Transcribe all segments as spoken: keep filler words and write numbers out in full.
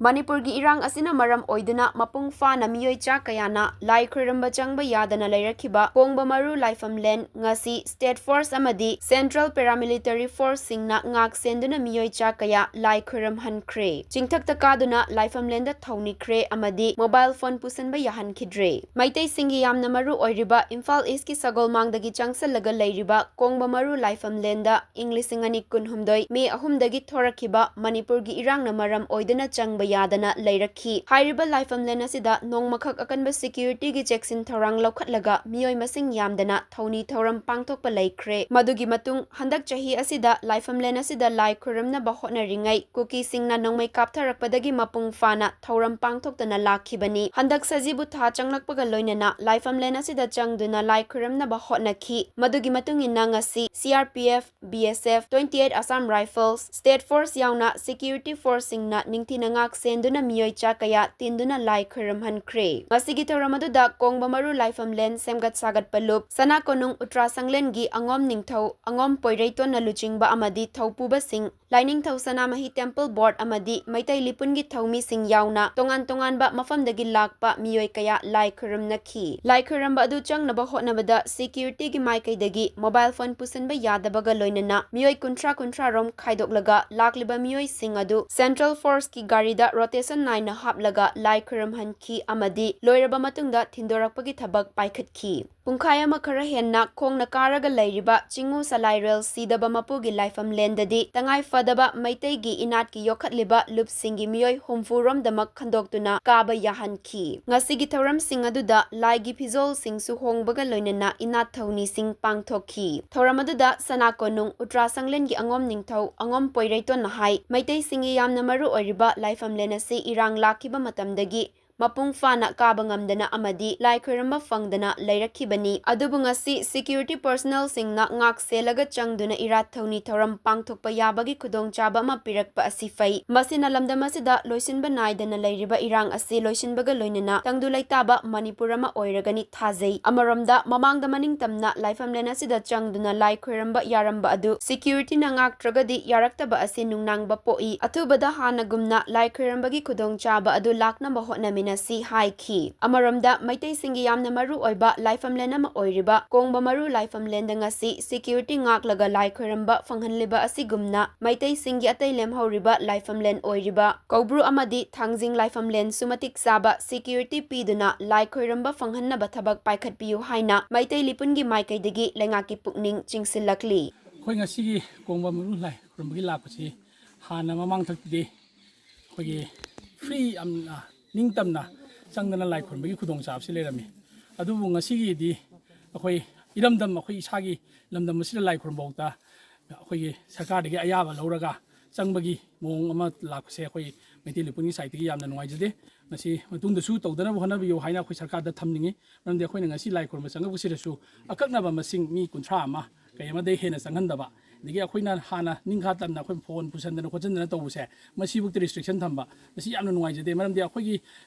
ꯃꯅꯤꯄꯨꯔꯒꯤ ꯏꯔꯥꯡ ꯑꯁꯤꯅ ꯃꯔꯝ ꯑꯣꯏꯗꯨꯅ ꯃꯄꯨꯡ ꯐꯥꯅ ꯃꯤꯑꯣꯏ ꯆꯥ ꯀꯌꯥꯅ ꯂꯥꯏ ꯈꯨꯔꯨꯝꯕ ꯆꯪꯕ ꯌꯥꯗꯅ ꯂꯩꯔꯛꯈꯤꯕ ꯀꯣꯡꯕꯃꯔꯨ ꯂꯥꯏꯐꯝꯂꯦꯟ ꯉꯁꯤ State Force ꯑꯃꯗꯤ Central Paramilitary Forceꯁꯤꯡꯅ ꯉꯥꯛ ꯁꯦꯟꯗꯨꯅ ꯃꯤꯑꯣꯏ ꯆꯥ ꯀꯌꯥ ꯂꯥꯏ ꯈꯨꯔꯨꯝꯍꯟꯈ꯭ꯔꯦ꯫ ꯆꯤꯡꯊꯛꯇ ꯀꯥꯗꯨꯅ ꯂꯥꯏꯐꯝꯂꯦꯟꯗ ꯊꯧꯅꯤꯈ꯭ꯔꯦ ꯑꯃꯗꯤ mobile phone ꯄꯨꯁꯤꯟꯕ ꯌꯥꯍꯟꯈꯤꯗ꯭ꯔꯦ꯫ ꯃꯩꯇꯩꯁꯤꯡꯒꯤ ꯌꯥꯝꯅ ꯃꯔꯨ ꯑꯣꯏꯔꯤꯕ ꯏꯝꯐꯥꯜ Eastꯀꯤ ꯁꯒꯣꯜꯃꯥꯡꯗꯒꯤ ꯆꯪꯁꯜꯂꯒ ꯂꯩꯔꯤꯕ ꯀꯣꯡꯕꯃꯔꯨ ꯂꯥꯏꯐꯝꯂꯦꯟꯗ ꯏꯪ ꯂꯤꯁꯤꯡ ꯑꯅꯤ ꯀꯨꯟꯍꯨꯝꯗꯣꯏ May ꯑꯍꯨꯝꯗꯒꯤ ꯊꯣꯔꯛꯈꯤꯕ ꯃꯅꯤꯄꯨꯔꯒꯤ ꯏꯔꯥꯡꯅ ꯃꯔꯝ ꯑꯣꯏꯗꯨꯅ ꯆꯪꯕ ꯌꯥꯗꯅ ꯂꯩꯔꯛꯈꯤ꯫ ꯍꯥꯏꯔꯤꯕ ꯂꯥꯏꯐꯝꯂꯦꯟ ꯑꯁꯤꯗ ꯅꯣꯡꯃꯈꯛ ꯑꯀꯟꯕ securityꯒꯤ ꯆꯦꯛꯁꯤꯟ ꯊꯧꯔꯥꯡ ꯂꯧꯈꯠꯂꯒ ꯃꯤꯑꯣꯏ ꯃꯁꯤꯡ ꯌꯥꯝꯗꯅ ꯊꯧꯅꯤ ꯊꯧꯔꯝ ꯄꯥꯡꯊꯣꯛꯄ ꯂꯩꯈ꯭ꯔꯦ꯫ ꯃꯗꯨꯒꯤ ꯃꯇꯨꯡ ꯍꯟꯗꯛ ꯆꯍꯤ ꯑꯁꯤꯗ ꯂꯥꯏꯐꯝꯂꯦꯟ ꯑꯁꯤꯗ ꯂꯥꯏ ꯈꯨꯔꯨꯝꯅꯕ ꯍꯣꯠꯅꯔꯤꯉꯩ ꯀꯨꯀꯤꯁꯤꯡꯅ ꯅꯣꯡꯃꯩ ꯀꯥꯞꯊꯔꯛꯄꯗꯒꯤ ꯃꯄꯨꯡ ꯐꯥꯅ ꯊꯧꯔꯝ ꯄꯥꯡꯊꯣꯛꯇꯅ ꯂꯥꯛꯈꯤꯕꯅꯤ꯫ ꯍꯟꯗꯛ ꯁꯖꯤꯕꯨ ꯊꯥ ꯆꯪꯂꯛꯄꯒ ꯂꯣꯏꯅꯅ ꯂꯥꯏꯐꯝꯂꯦꯟ ꯑꯁꯤꯗ ꯆꯪꯗꯨꯅ ꯂꯥꯏ ꯈꯨꯔꯨꯝꯅꯕ ꯍꯣꯠꯅꯈꯤ꯫ ꯃꯗꯨꯒꯤ ꯃꯇꯨꯡ ꯏꯟꯅ ꯉꯁꯤ C R P F, B S F, twenty eight Assam Rifles, State Force ꯌꯥꯎꯅ security forceꯁꯤꯡꯅ ꯅꯤꯡꯊꯤꯅ ꯉꯥꯛ ꯁꯦꯟꯗꯨꯅ ꯃꯤꯑꯣꯏ ꯆꯥ ꯀꯌꯥ ꯇꯤꯟꯗꯨꯅ ꯂꯥꯏ ꯈꯨꯔꯨꯝꯍꯟꯈ꯭ꯔꯦ꯫ ꯉꯁꯤꯒꯤ ꯊꯧꯔꯝ ꯑꯗꯨꯗ ꯀꯣꯡꯕꯃꯔꯨ ꯂꯥꯏꯐꯝꯂꯦꯟ ꯁꯦꯝꯒꯠ ꯁꯥꯒꯠꯄ ꯂꯨꯞ, ꯁꯅꯥ ꯀꯣꯅꯨꯡ ꯎꯇ꯭ꯔꯥ ꯁꯪꯂꯦꯟꯒꯤ ꯑꯉꯣꯝ ꯅꯤꯡꯊꯧ ꯑꯉꯣꯝ ꯄꯣꯏꯔꯩꯇꯣꯟꯅ ꯂꯨꯆꯤꯡꯕ ꯑꯃꯗꯤ ꯊꯧꯄꯨꯕꯁꯤꯡ, ꯂꯥꯏꯅꯤꯡꯊꯧ ꯁꯅꯥꯃꯍꯤ Temple Board ꯑꯃꯗꯤ ꯃꯩꯇꯩ ꯂꯤꯄꯨꯟꯒꯤ ꯊꯧꯃꯤꯁꯤꯡ ꯌꯥꯎꯅ ꯇꯣꯉꯥꯟ ꯇꯣꯉꯥꯟꯕ ꯃꯐꯝꯗꯒꯤ ꯂꯥꯛꯄ ꯃꯤꯑꯣꯏ ꯀꯌꯥ ꯂꯥꯏ ꯈꯨꯔꯨꯝꯅꯈꯤ꯫ ꯂꯥꯏ ꯈꯨꯔꯨꯝꯕ ꯑꯗꯨ ꯆꯪꯅꯕ ꯍꯣꯠꯅꯕꯗ securityꯒꯤ ꯃꯥꯏꯀꯩꯗꯒꯤ mobile phone ꯄꯨꯁꯤꯟꯕ ꯌꯥꯗꯕꯒ ꯂꯣꯏꯅꯅ ꯃꯤꯑꯣꯏ ꯀꯨꯟꯊ꯭ꯔꯥ ꯀꯨꯟꯊ꯭ꯔꯥ ꯔꯣꯝ ꯈꯥꯏꯗꯣꯛꯂꯒ ꯂꯥꯛꯂꯤꯕ ꯃꯤꯑꯣꯏꯁꯤꯡ ꯑꯗꯨ Central Forceꯀꯤ ꯒꯥꯔꯤꯗ rotation ꯅꯥꯏꯅ ꯍꯥꯞꯂꯒ ꯂꯥꯏ ꯈꯨꯔꯨꯝꯍꯟꯈꯤ ꯑꯃꯗꯤ ꯂꯣꯏꯔꯕ ꯃꯇꯨꯡꯗ ꯊꯤꯟꯗꯣꯔꯛꯄꯒꯤ ꯊꯕꯛ ꯄꯥꯏꯈꯠꯈꯤ꯫ ꯄꯨꯡꯈꯥꯏ ꯑꯃ ꯈꯔ ꯍꯦꯟꯅ ꯈꯣꯡꯅ ꯀꯥꯔꯒ ꯂꯩꯔꯤꯕ ꯆꯤꯡꯉꯨ ꯁꯂꯥꯏꯔꯦꯜ ꯁꯤꯗꯕ ꯃꯄꯨꯒꯤ ꯂꯥꯏꯐꯝꯂꯦꯟꯗꯗꯤ ꯇꯉꯥꯏ ꯐꯗꯕ ꯃꯩꯇꯩꯒꯤ ꯏꯅꯥꯠꯀꯤ ꯌꯣꯛꯈꯠꯂꯤꯕ ꯂꯨꯞꯁꯤꯡꯒꯤ ꯃꯤꯑꯣꯏ ꯍꯨꯝꯐꯨ ꯔꯣꯝꯗꯃꯛ ꯈꯟꯗꯣꯛꯇꯨꯅ ꯀꯥꯕ ꯌꯥꯍꯟꯈꯤ꯫ ꯉꯁꯤꯒꯤ ꯊꯧꯔꯝꯁꯤꯡ ꯑꯗꯨꯗ ꯂꯥꯏꯒꯤ ꯐꯤꯖꯣꯜꯁꯤꯡꯁꯨ ꯍꯣꯡꯕꯒ ꯂꯣꯏꯅꯅ ꯏꯅꯥꯠ ꯊꯧꯅꯤꯁꯤꯡ ꯄꯥꯡꯊꯣꯛꯈꯤ꯫ ꯊꯧꯔꯝ ꯑꯗꯨꯗ ꯁꯅꯥ ꯀꯣꯅꯨꯡ ꯎꯇ꯭ꯔꯥ ꯁꯪꯂꯦꯟꯒꯤ ꯑꯉꯣꯝ ꯅꯤꯡꯊꯧ ꯑꯉꯣꯝ ꯄꯣꯏꯔꯩꯇꯣꯟꯅ ꯍꯥꯏ, ꯃꯩꯇꯩꯁꯤꯡꯒꯤ ꯌꯥꯝꯅ ꯃꯔꯨ ꯑꯣꯏꯔꯤꯕ ꯂꯥꯏꯐꯝꯂꯦꯟ ꯑꯁꯤ ꯏꯔꯥꯡ ꯂꯥꯛꯈꯤꯕ ꯃꯇꯝꯗꯒꯤ ꯃꯄꯨꯡ ꯐꯥꯅ ꯀꯥꯕ ꯉꯝꯗꯅ ꯑꯃꯗꯤ ꯂꯥꯏ ꯈꯣꯏꯔꯝꯕ ꯐꯪꯗꯅ ꯂꯩꯔꯛꯈꯤꯕꯅꯤ꯫ ꯑꯗꯨꯕꯨ ꯉꯁꯤ security personnelꯁꯤꯡꯅ ꯉꯥꯛ ꯁꯦꯜꯂꯒ ꯆꯪꯗꯨꯅ ꯏꯔꯥꯠ ꯊꯧꯅꯤ ꯊꯧꯔꯝ ꯄꯥꯡꯊꯣꯛꯄ ꯌꯥꯕꯒꯤ ꯈꯨꯗꯣꯡꯆꯥꯕ ꯑꯃ ꯄꯤꯔꯛꯄ ꯑꯁꯤ ꯐꯩ꯫ ꯃꯁꯤꯅ ꯂꯝꯗꯝ ꯑꯁꯤꯗ ꯂꯣꯏꯁꯤꯟꯕ ꯅꯥꯏꯗꯅ ꯂꯩꯔꯤꯕ ꯏꯔꯥꯡ ꯑꯁꯤ ꯂꯣꯏꯁꯤꯟꯕꯒ ꯂꯣꯏꯅꯅ ꯇꯪꯗꯨ ꯂꯩꯇꯥꯕ ꯃꯅꯤꯄꯨꯔ ꯑꯃ ꯑꯣꯏꯔꯒꯅꯤ ꯊꯥꯖꯩ꯫ ꯑꯃꯔꯣꯝꯗ ꯃꯃꯥꯡꯗ ꯃꯅꯤꯡꯇꯝꯅ ꯂꯥꯏꯐꯝꯂꯦꯟ ꯑꯁꯤꯗ ꯆꯪꯗꯨꯅ ꯂꯥꯏ ꯈꯣꯏꯔꯝꯕ ꯌꯥꯔꯝꯕ ꯑꯗꯨ securityꯅ ꯉꯥꯛꯇ꯭ꯔꯒꯗꯤ ꯌꯥꯔꯛꯇꯕ ꯑꯁꯤ ꯅꯨꯡꯅꯥꯡꯕ ꯄꯣꯛꯏ꯫ ꯑꯊꯨꯕꯗ ꯍꯥꯟꯅꯒꯨꯝꯅ ꯂꯥꯏ ꯈꯣꯏꯔꯝꯕꯒꯤ ꯈꯨꯗꯣꯡꯆꯥꯕ ꯑꯗꯨ ꯂꯥꯛꯅꯕ ꯍꯣꯠꯅꯃꯤꯟꯅꯁꯤ ꯍꯥꯏꯈꯤ꯫ ꯑꯃꯔꯣꯝꯗ ꯃꯩꯇꯩꯁꯤꯡꯒꯤ ꯌꯥꯝꯅ ꯃꯔꯨ ꯑꯣꯏꯕ ꯂꯥꯏꯐꯝꯂꯦꯟ ꯑꯃ ꯑꯣꯏꯔꯤꯕ ꯀꯣꯡꯕ ꯃꯔꯨ ꯂꯥꯏꯐꯝꯂꯦꯟꯗ ꯉꯁꯤ security ꯉꯥꯛꯂꯒ ꯂꯥꯏ ꯈꯣꯏꯔꯝꯕ ꯐꯪꯍꯜꯂꯤꯕ ꯑꯁꯤꯒꯨꯝꯅ ꯃꯩꯇꯩꯁꯤꯡꯒꯤ ꯑꯇꯩ ꯂꯦꯝꯍꯧꯔꯤꯕ ꯂꯥꯏꯐꯝꯂꯦꯟ ꯑꯣꯏꯔꯤꯕ ꯀꯧꯕ꯭ꯔꯨ ꯑꯃꯗꯤ ꯊꯥꯡꯖꯤꯡ ꯂꯥꯏꯐꯝꯂꯦꯟꯁꯨ ꯃꯇꯤꯛ ꯆꯥꯕ security ꯄꯤꯗꯨꯅ ꯂꯥꯏ ꯈꯣꯏꯔꯝꯕ ꯐꯪꯍꯟꯅꯕ ꯊꯕꯛ ꯄꯥꯏꯈꯠꯄꯤꯌꯨ ꯍꯥꯏꯅ ꯃꯩꯇꯩ ꯂꯤꯄꯨꯟꯒꯤ ꯃꯥꯏꯀꯩꯗꯒꯤ ꯂꯩꯉꯥꯛꯀꯤ ꯄꯨꯛꯅꯤꯡ ꯆꯤꯡꯁꯤꯜꯂꯛꯂꯤ꯫ ꯑꯩꯈꯣꯏ ꯉꯁꯤꯒꯤ ꯀꯣꯡꯕ ꯃꯔꯨ ꯂꯥꯏ ꯈꯨꯔꯨꯝꯕꯒꯤ ꯂꯥꯛꯄꯁꯤ ꯍꯥꯟꯅ ꯃꯃꯥꯡꯊꯛꯇꯗꯤ ꯑꯩꯈꯣꯏꯒꯤ free ꯌꯥꯝꯅ ꯅꯤꯡꯇꯝꯅ ꯆꯪꯗꯅ ꯂꯥꯏ ꯈꯨꯔꯨꯝꯕꯒꯤ ꯈꯨꯗꯣꯡꯆꯥꯕꯁꯤ ꯂꯩꯔꯝꯃꯤ꯫ ꯑꯗꯨꯕꯨ ꯉꯁꯤꯒꯤꯗꯤ ꯑꯩꯈꯣꯏ ꯏꯔꯝꯗꯝ, ꯑꯩꯈꯣꯏ ꯏꯁꯥꯒꯤ ꯂꯝꯗꯝ ꯑꯁꯤꯗ ꯂꯥꯏ ꯈꯨꯔꯨꯝꯕꯐꯥꯎꯗ ꯑꯩꯈꯣꯏꯒꯤ ꯁꯔꯀꯥꯔꯗꯒꯤ ꯑꯌꯥꯕ ꯂꯧꯔꯒ ꯆꯪꯕꯒꯤ ꯃꯑꯣꯡ ꯑꯃ ꯂꯥꯛꯄꯁꯦ ꯑꯩꯈꯣꯏ ꯃꯩꯇꯩ ꯂꯤꯄꯨꯟꯒꯤ ꯁꯥꯏꯠꯇꯒꯤ ꯌꯥꯝꯅ ꯅꯨꯡꯉꯥꯏꯖꯗꯦ꯫ ꯃꯁꯤ ꯃꯇꯨꯡꯗꯁꯨ ꯇꯧꯗꯅꯕ ꯍꯣꯠꯅꯕꯤꯌꯨ ꯍꯥꯏꯅ ꯑꯩꯈꯣꯏ ꯁꯔꯀꯥꯔꯗ ꯊꯝꯅꯤꯡꯉꯤ꯫ ꯃꯔꯝꯗꯤ ꯑꯩꯈꯣꯏꯅ ꯉꯁꯤ ꯂꯥꯏ ꯈꯨꯔꯨꯝꯕ ꯆꯪꯉꯛꯄꯁꯤꯗꯁꯨ ꯑꯀꯛꯅꯕ ꯃꯁꯤꯡ ꯃꯤ ꯀꯨꯟꯊ꯭ꯔꯥ ꯑꯃ ꯀꯩ ꯑꯃꯗꯩ ꯍꯦꯟꯅ ꯆꯪꯍꯟꯗꯕ, ꯑꯗꯒꯤ ꯑꯩꯈꯣꯏꯅ ꯍꯥꯟꯅ ꯅꯤꯡꯈꯥ ꯇꯝꯅ ꯑꯩꯈꯣꯏ ꯐꯣꯟ ꯄꯨꯁꯟꯗꯅ ꯈꯣꯠꯆꯟꯗꯅ ꯇꯧꯕꯁꯦ, ꯃꯁꯤꯕꯨꯛꯇ restriction ꯊꯝꯕ, ꯃꯁꯤ ꯌꯥꯝꯅ ꯅꯨꯡꯉꯥꯏꯖꯗꯦ꯫ ꯃꯔꯝꯗꯤ ꯑꯩꯈꯣꯏꯒꯤ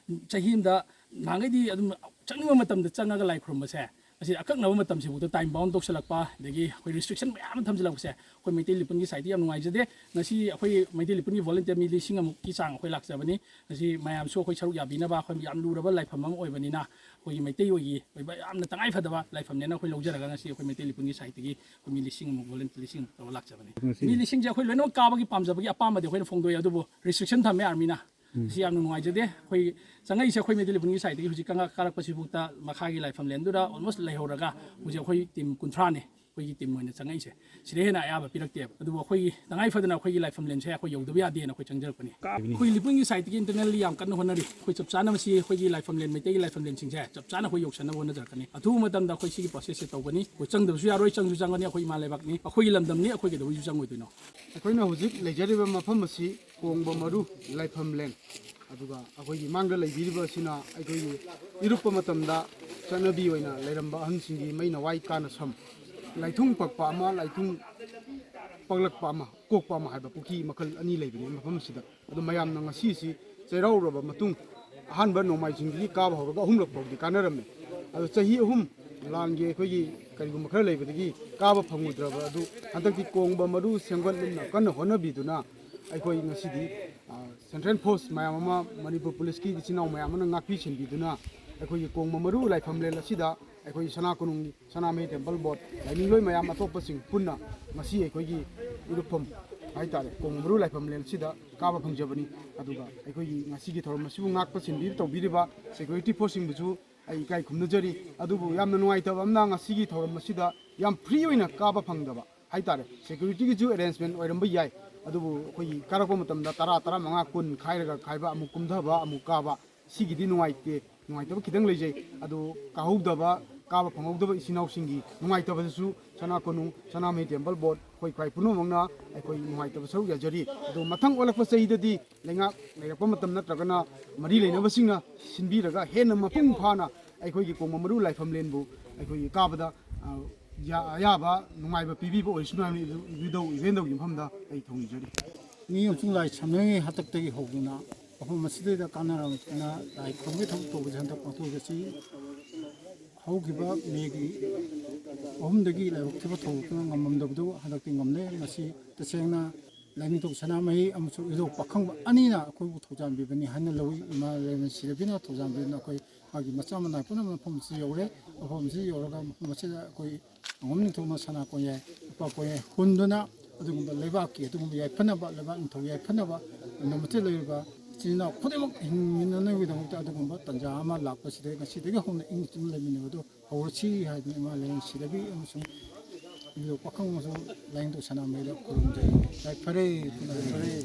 ꯆꯍꯤ ꯑꯃꯗ ꯅꯍꯥꯟꯈꯩꯗꯤ ꯑꯗꯨꯝ ꯆꯪꯅꯤꯡꯕ ꯃꯇꯝꯗ ꯆꯪꯉꯒ ꯂꯥꯏ ꯈꯨꯔꯨꯝꯕꯁꯦ, ꯃꯁꯤ ꯑꯀꯛꯅꯕ ꯃꯇꯝꯁꯤꯕꯨꯛꯇ time bound ꯇꯧꯁꯜꯂꯛꯄ, ꯑꯗꯒꯤ ꯑꯩꯈꯣꯏ restriction ꯃꯌꯥꯝ ꯑꯃ ꯊꯝꯖꯤꯜꯂꯛꯄꯁꯦ ꯑꯩꯈꯣꯏ ꯃꯩꯇꯩ ꯂꯤꯄꯨꯟꯒꯤ ꯁꯥꯏꯠꯇ ꯌꯥꯝ ꯅꯨꯡꯉꯥꯏꯖꯗꯦ꯫ ꯉꯁꯤ ꯑꯩꯈꯣꯏ ꯃꯩꯇꯩ ꯂꯤꯄꯨꯟꯒꯤ volunteer ꯃꯤ ꯂꯤꯁꯤꯡ ꯑꯃꯨꯛꯀꯤ ꯆꯥꯡ ꯑꯩꯈꯣꯏ ꯂꯥꯛꯆꯕꯅꯤ꯫ ꯉꯁꯤ ꯃꯌꯥꯝꯁꯨ ꯑꯩꯈꯣꯏ ꯁꯔꯨꯛ ꯌꯥꯕꯤꯅꯕ, ꯑꯩꯈꯣꯏ ꯌꯥꯝ ꯂꯨꯔꯕ ꯂꯥꯏꯐꯝ ꯑꯃ ꯑꯣꯏꯕꯅꯤꯅ, ꯑꯩꯈꯣꯏꯒꯤ ꯃꯩꯇꯩ ꯑꯣꯏꯒꯤ ꯑꯣꯏꯕ ꯌꯥꯝꯅ ꯇꯉꯥꯏꯐꯗꯕ ꯂꯥꯏꯐꯝꯅꯦꯅ ꯑꯩꯈꯣꯏ ꯂꯧꯖꯔꯒ ꯉꯁꯤ ꯑꯩꯈꯣꯏ ꯃꯩꯇꯩ ꯂꯤꯄꯨꯟꯒꯤ ꯁꯥꯏꯠꯇꯒꯤ ꯑꯩꯈꯣꯏ ꯃꯤ ꯂꯤꯁꯤꯡ ꯑꯃꯨꯛ volunteer ꯂꯤꯁꯤꯡ ꯑꯃꯨꯛ ꯇꯧꯔꯒ ꯂꯥꯛꯆꯕꯅꯤ꯫ ꯉꯁꯤ ꯃꯤ ꯂꯤꯁꯤꯡꯁꯦ ꯑꯩꯈꯣꯏ ꯂꯣꯏꯅꯃꯛ ꯀꯥꯕꯒꯤ ꯄꯥꯝꯖꯕꯒꯤ ꯑꯄꯥꯝꯕꯗꯤ ꯑꯩꯈꯣꯏꯅ ꯐꯣꯡꯗꯣꯛꯑꯦ, ꯑꯗꯨꯕꯨ restriction ꯊꯝꯃꯦ ꯑꯥꯔꯃꯤꯅ꯫ ꯎꯝ꯫ ꯁꯤ ꯌꯥꯝꯅ ꯅꯨꯡꯉꯥꯏꯖꯗꯦ꯫ ꯑꯩꯈꯣꯏ ꯆꯪꯉꯛꯏꯁꯦ ꯑꯩꯈꯣꯏ ꯃꯩꯇꯩ ꯂꯤꯄꯨꯟꯒꯤ ꯁꯥꯏꯠꯇꯒꯤ ꯍꯧꯖꯤꯛ ꯀꯪꯂꯥ ꯀꯥꯔꯛꯄꯁꯤꯐꯥꯎꯗ ꯃꯈꯥꯒꯤ ꯂꯥꯏꯐꯝ ꯂꯦꯟꯗꯨꯗ almost ꯂꯩꯍꯧꯔꯒ ꯍꯧꯖꯤꯛ ꯑꯩꯈꯣꯏ team ꯀꯨꯟꯊ꯭ꯔꯥꯅꯤ ꯑꯩꯈꯣꯏꯒꯤ team ꯑꯣꯏꯅ ꯆꯪꯉꯛꯏꯁꯦ꯫ ꯁꯤꯗ ꯍꯦꯟꯅ ꯑꯌꯥꯕ ꯄꯤꯔꯛꯇꯦꯕ꯫ ꯑꯗꯨꯕꯨ ꯑꯩꯈꯣꯏꯒꯤ ꯇꯉꯥꯏ ꯐꯗꯅ ꯑꯩꯈꯣꯏꯒꯤ ꯂꯥꯏꯐꯝ ꯂꯦꯟꯁꯦ ꯑꯩꯈꯣꯏ ꯌꯧꯗꯕ ꯌꯥꯗꯦꯅ ꯑꯩꯈꯣꯏ ꯆꯪꯖꯔꯛꯄꯅꯤ꯫ ꯑꯩꯈꯣꯏ ꯂꯤꯄꯨꯟꯒꯤ ꯁꯥꯏꯠꯇꯒꯤ internally ꯌꯥꯝ ꯀꯟꯅ ꯍꯣꯠꯅꯔꯤ꯫ ꯑꯩꯈꯣꯏ ꯆꯞ ꯆꯥꯅ ꯃꯁꯤ ꯑꯩꯈꯣꯏꯒꯤ ꯂꯥꯏꯐꯝ ꯂꯦꯟ, ꯃꯩꯇꯩꯒꯤ ꯂꯥꯏꯐꯝ ꯂꯦꯟꯁꯤꯡꯁꯦ ꯆꯞ ꯆꯥꯅ ꯑꯩꯈꯣꯏ ꯌꯧꯁꯟꯅꯕ ꯍꯣꯠꯅꯖꯔꯛꯀꯅꯤ꯫ ꯑꯊꯨꯕ ꯃꯇꯝꯗ ꯑꯩꯈꯣꯏ ꯁꯤꯒꯤ processꯁꯦ ꯇꯧꯒꯅꯤ꯫ ꯑꯩꯈꯣꯏ ꯆꯪꯗꯕꯁꯨ ꯌꯥꯔꯣꯏ, ꯆꯪꯁꯨ ꯆꯪꯒꯅꯤ꯫ ꯑꯩꯈꯣꯏ ꯏꯃꯥ ꯂꯩꯕꯥꯛꯅꯤ, ꯑꯩꯈꯣꯏꯒꯤ ꯂꯝꯗꯝꯅꯤ, ꯑꯩꯈꯣꯏ ꯀꯩꯗꯧꯕꯩꯁꯨ ꯆꯪꯉꯣꯏꯗꯣꯏꯅꯣ? ꯑꯩꯈꯣꯏꯅ ꯍꯧꯖꯤꯛ ꯂꯩꯖꯔꯤꯕ ꯃꯐꯝ ꯑꯁꯤ ꯀꯣꯡꯕ ꯃꯔꯨ ꯂꯥꯏꯐꯝ ꯂꯦꯟ ꯑꯗꯨꯒ ꯑꯩꯈꯣꯏꯒꯤ ꯃꯥꯡꯗ ꯂꯩꯕꯤꯔꯤꯕ ꯑꯁꯤꯅ ꯑꯩꯈꯣꯏꯒꯤ ꯏꯔꯨꯞꯄ ꯃꯇꯝꯗ ꯆꯠꯅꯕꯤ ꯑꯣꯏꯅ ꯂꯩꯔꯝꯕ ꯑꯍꯟꯁꯤꯡꯒꯤ ꯃꯩꯅꯋꯥꯏ ꯀꯥꯅ ꯁꯝ, ꯂꯥꯏꯊꯨꯡ ꯄꯛꯄ ꯑꯃ, ꯂꯥꯏꯊꯨꯡ ꯄꯛꯂꯛꯄ ꯑꯃ, ꯀꯣꯛꯄ ꯑꯃ ꯍꯥꯏꯕ ꯄꯨꯈ꯭ꯔꯤ ꯃꯈꯜ ꯑꯅꯤ ꯂꯩꯕꯅꯤ ꯃꯐꯝ ꯑꯁꯤꯗ꯫ ꯑꯗꯨ ꯃꯌꯥꯝꯅ ꯉꯁꯤꯁꯤ ꯆꯩꯔꯥꯎꯔꯕ ꯃꯇꯨꯡ ꯑꯍꯥꯟꯕ ꯅꯣꯡꯃꯥꯏꯖꯤꯡꯗꯒꯤ ꯀꯥꯕ ꯍꯧꯔꯒ ꯑꯍꯨꯝꯂꯛ ꯐꯥꯎꯗꯤ ꯀꯥꯅꯔꯝꯃꯤ꯫ ꯑꯗꯣ ꯆꯍꯤ ꯑꯍꯨꯝ ꯂꯥꯟꯒꯤ ꯑꯩꯈꯣꯏꯒꯤ ꯀꯔꯤꯒꯨꯝꯕ ꯈꯔ ꯂꯩꯕꯗꯒꯤ ꯀꯥꯕ ꯐꯪꯉꯨꯗ꯭ꯔꯕ ꯑꯗꯨ ꯍꯟꯗꯛꯇꯤ ꯀꯣꯡꯕ ꯃꯔꯨ ꯁꯦꯝꯒꯠꯅꯕ ꯀꯟꯅ ꯍꯣꯠꯅꯕꯤꯗꯨꯅ ꯑꯩꯈꯣꯏ ꯉꯁꯤꯗꯤ, ꯑ, ꯁꯦꯟꯇ꯭ꯔꯦꯜ ꯐꯣꯔꯁ ꯃꯌꯥꯝ ꯑꯃ, ꯃꯅꯤꯄꯨꯔ ꯄꯨꯂꯤꯁꯀꯤ ꯏꯆꯤꯟ ꯏꯅꯥꯎ ꯃꯌꯥꯝ ꯑꯃꯅ ꯉꯥꯛꯄꯤ ꯁꯦꯟꯕꯤꯗꯨꯅ ꯑꯩꯈꯣꯏꯒꯤ ꯀꯣꯡꯕ ꯃꯔꯨ ꯂꯥꯏꯐꯝꯂꯦꯟ ꯑꯁꯤꯗ ꯑꯩꯈꯣꯏꯒꯤ ꯁꯅꯥ ꯀꯣꯅꯨꯡ, ꯁꯅꯥꯃꯍꯤ ꯇꯦꯝꯄꯜ ꯕꯣꯔꯗ, ꯂꯥꯏꯅꯤꯡꯂꯣꯏ ꯃꯌꯥꯝ ꯑꯇꯣꯞꯄꯁꯤꯡ ꯄꯨꯟꯅ ꯉꯁꯤ ꯑꯩꯈꯣꯏꯒꯤ ꯏꯔꯨꯞꯐꯝ ꯍꯥꯏꯇꯥꯔꯦ, ꯀꯣꯡꯕ ꯃꯔꯨ ꯂꯥꯏꯐꯝꯂꯦꯟ ꯑꯁꯤꯗ ꯀꯥꯕ ꯐꯪꯖꯕꯅꯤ꯫ ꯑꯗꯨꯒ ꯑꯩꯈꯣꯏꯒꯤ ꯉꯁꯤꯒꯤ ꯊꯧꯔꯝ ꯑꯁꯤꯕꯨ ꯉꯥꯛꯄ ꯁꯦꯟꯕꯤꯕ ꯇꯧꯕꯤꯔꯤꯕ ꯁꯦꯀ꯭ꯌꯨꯔꯤꯇꯤ ꯐꯣꯔꯁꯁꯤꯡꯕꯨꯁꯨ ꯑꯩ ꯏꯀꯥꯏ ꯈꯨꯝꯅꯖꯔꯤ꯫ ꯑꯗꯨꯕꯨ ꯌꯥꯝꯅ ꯅꯨꯡꯉꯥꯏꯇꯕ ꯑꯃꯅ ꯉꯁꯤꯒꯤ ꯊꯧꯔꯝ ꯑꯁꯤꯗ ꯌꯥꯝ ꯐ꯭ꯔꯤ ꯑꯣꯏꯅ ꯀꯥꯕ ꯐꯪꯗꯕ ꯍꯥꯏꯇꯥꯔꯦ꯫ ꯁꯦꯀ꯭ꯌꯨꯔꯤꯇꯤꯒꯤꯁꯨ ꯑꯦꯔꯦꯟꯖꯃꯦꯟ ꯑꯣꯏꯔꯝꯕ ꯌꯥꯏ, ꯑꯗꯨꯕꯨ ꯑꯩꯈꯣꯏꯒꯤ ꯀꯥꯔꯛꯄ ꯃꯇꯝꯗ ꯇꯔꯥ, ꯇꯔꯥꯃꯉꯥ, ꯀꯨꯟ ꯈꯥꯏꯔꯒ ꯈꯥꯏꯕ, ꯑꯃꯨꯛ ꯀꯨꯝꯊꯕ, ꯑꯃꯨꯛ ꯀꯥꯕ, ꯁꯤꯒꯤꯗꯤ ꯅꯨꯡꯉꯥꯏꯇꯦ, ꯅꯨꯡꯉꯥꯏꯇꯕ ꯈꯤꯇꯪ ꯂꯩꯖꯩ꯫ ꯑꯗꯨ ꯀꯥꯍꯧꯗꯕ, ꯀꯥꯕ ꯐꯪꯍꯧꯗꯕ ꯏꯆꯤꯟ ꯏꯅꯥꯎꯁꯤꯡꯒꯤ ꯅꯨꯡꯉꯥꯏꯇꯕꯗꯁꯨ ꯁꯅꯥ ꯀꯣꯅꯨꯡ ꯁꯅꯥꯃꯍꯤ ꯇꯦꯝꯄꯜ ꯕꯣꯔꯗ ꯑꯩꯈꯣꯏ ꯈ꯭ꯋꯥꯏ ꯄꯨꯝꯅꯃꯛꯅ ꯑꯩꯈꯣꯏ ꯅꯨꯡꯉꯥꯏꯇꯕ ꯁꯔꯨꯛ ꯌꯥꯖꯔꯤ꯫ ꯑꯗꯨ ꯃꯊꯪ ꯑꯣꯜꯂꯛꯄ ꯆꯍꯤꯗꯗꯤ ꯂꯩꯉꯥꯛ ꯂꯩꯔꯛꯄ ꯃꯇꯝ ꯅꯠꯇ꯭ꯔꯒꯅ ꯃꯔꯤ ꯂꯩꯅꯕꯁꯤꯡꯅ ꯁꯤꯟꯕꯤꯔꯒ ꯍꯦꯟꯅ ꯃꯄꯨꯡ ꯐꯥꯅ ꯑꯩꯈꯣꯏꯒꯤ ꯀꯣꯡꯕ ꯃꯔꯨ ꯂꯥꯏꯐꯝꯂꯦꯟꯕꯨ ꯑꯩꯈꯣꯏꯒꯤ ꯀꯥꯕꯗ, ꯑ, ꯌꯥ-, ꯑꯌꯥꯕ ꯅꯨꯡꯉꯥꯏꯕ ꯄꯤꯕꯤꯕ ꯑꯣꯏꯁꯅꯨ ꯍꯥꯏꯕꯅꯤ ꯏꯕꯨꯙꯧ ꯏꯔꯦꯟꯗꯧꯒꯤ ꯃꯐꯝꯗ ꯑꯩ ꯊꯧꯅꯤꯖꯔꯤ꯫ ꯃꯤ ꯑꯃꯁꯨꯡ ꯂꯥꯏ ꯁꯝꯅꯔꯤꯉꯩ ꯍꯥꯛꯇꯛꯇꯒꯤ ꯍꯧꯗꯨꯅ ꯃꯐꯝ ꯑꯁꯤꯗꯩꯗ ꯀꯥꯟꯅꯔꯕ ꯂꯥꯏ ꯈꯨꯔꯨꯝꯕꯒꯤ ꯊꯕꯛ ꯇꯧꯕꯁꯦ ꯍꯟꯗꯛ ꯄꯥꯡꯊꯣꯛꯏꯕꯁꯤ ꯍꯧꯈꯤꯕ ꯃꯦꯒꯤ ꯑꯍꯨꯝꯗꯒꯤ ꯂꯥꯏꯕꯛ ꯊꯤꯕ ꯊꯧꯗꯣꯛꯇꯨꯅ ꯉꯝꯃꯝꯗꯕꯗꯨ ꯍꯟꯗꯛꯇꯤ ꯉꯝꯂꯦ꯫ ꯃꯁꯤ ꯇꯁꯦꯡꯅ ꯂꯥꯏꯅꯤꯡꯊꯧ ꯁꯅꯥꯃꯍꯤ ꯑꯃꯁꯨꯡ ꯏꯙꯧ ꯄꯥꯈꯪꯕ ꯑꯅꯤꯅ ꯑꯩꯈꯣꯏꯕꯨ ꯊꯧꯖꯥꯟꯕꯤꯕꯅꯤ ꯍꯥꯏꯅ ꯂꯧꯏ꯫ ꯏꯃꯥ ꯂꯥꯏꯔꯦꯟ ꯁꯤꯗꯕꯤꯅ ꯊꯧꯖꯥꯟꯕꯤꯗꯨꯅ ꯑꯩꯈꯣꯏ ꯃꯥꯒꯤ ꯃꯆꯥ ꯃꯅꯥꯏ ꯄꯨꯝꯅꯃꯛ ꯃꯐꯝ ꯑꯁꯤꯗ ꯌꯧꯔꯦ꯫ ꯃꯐꯝ ꯑꯁꯤꯗ ꯌꯧꯔꯒ ꯃꯐꯝ ꯑꯁꯤꯗ ꯑꯩꯈꯣꯏ ꯑꯉꯣꯝ ꯅꯤꯡꯊꯧꯅ ꯁꯅꯥ ꯀꯣꯌꯥꯏ, ꯂꯨꯄꯥ ꯀꯣꯌꯥꯏ ꯍꯨꯟꯗꯨꯅ ꯑꯗꯨꯒꯨꯝꯕ ꯂꯩꯕꯥꯛꯀꯤ ꯑꯗꯨꯒꯨꯝꯕ ꯌꯥꯏꯐꯅꯕ, ꯂꯩꯕꯥꯛ ꯅꯤꯡꯊꯧ ꯌꯥꯏꯐꯅꯕ ꯂꯝꯗꯝ ꯑꯁꯤꯗ ꯂꯩꯔꯤꯕ ꯏꯆꯤꯜ ꯏꯅꯥꯎ ꯈꯨꯗꯤꯡꯃꯛ ꯍꯤꯡꯃꯤꯟꯅꯅꯕꯒꯤꯗꯃꯛꯇ ꯑꯗꯨꯒꯨꯝꯕ ꯇꯥꯟꯖꯥ ꯑꯃ ꯂꯥꯛꯄꯁꯤꯗ ꯉꯁꯤꯗꯒꯤ ꯍꯧꯅ ꯏꯪꯅ ꯆꯤꯛꯅ ꯂꯩꯃꯤꯟꯅꯕꯗꯨ ꯍꯧꯔꯁꯤ ꯍꯥꯏꯗꯅ ꯏꯃꯥ ꯂꯥꯏꯔꯦꯟ ꯁꯤꯗꯕꯤ ꯑꯃꯁꯨꯡ ꯏꯕꯨꯙꯧ ꯄꯥꯈꯪ ꯑꯃꯁꯨꯡ ꯂꯥꯏꯅꯤꯡꯊꯧ ꯁꯅꯥꯃꯍꯤꯗ ꯈꯨꯔꯨꯝꯖꯔꯤ꯫ ꯌꯥꯏꯐꯔꯦ, ꯌꯥꯏꯐꯔꯦ꯫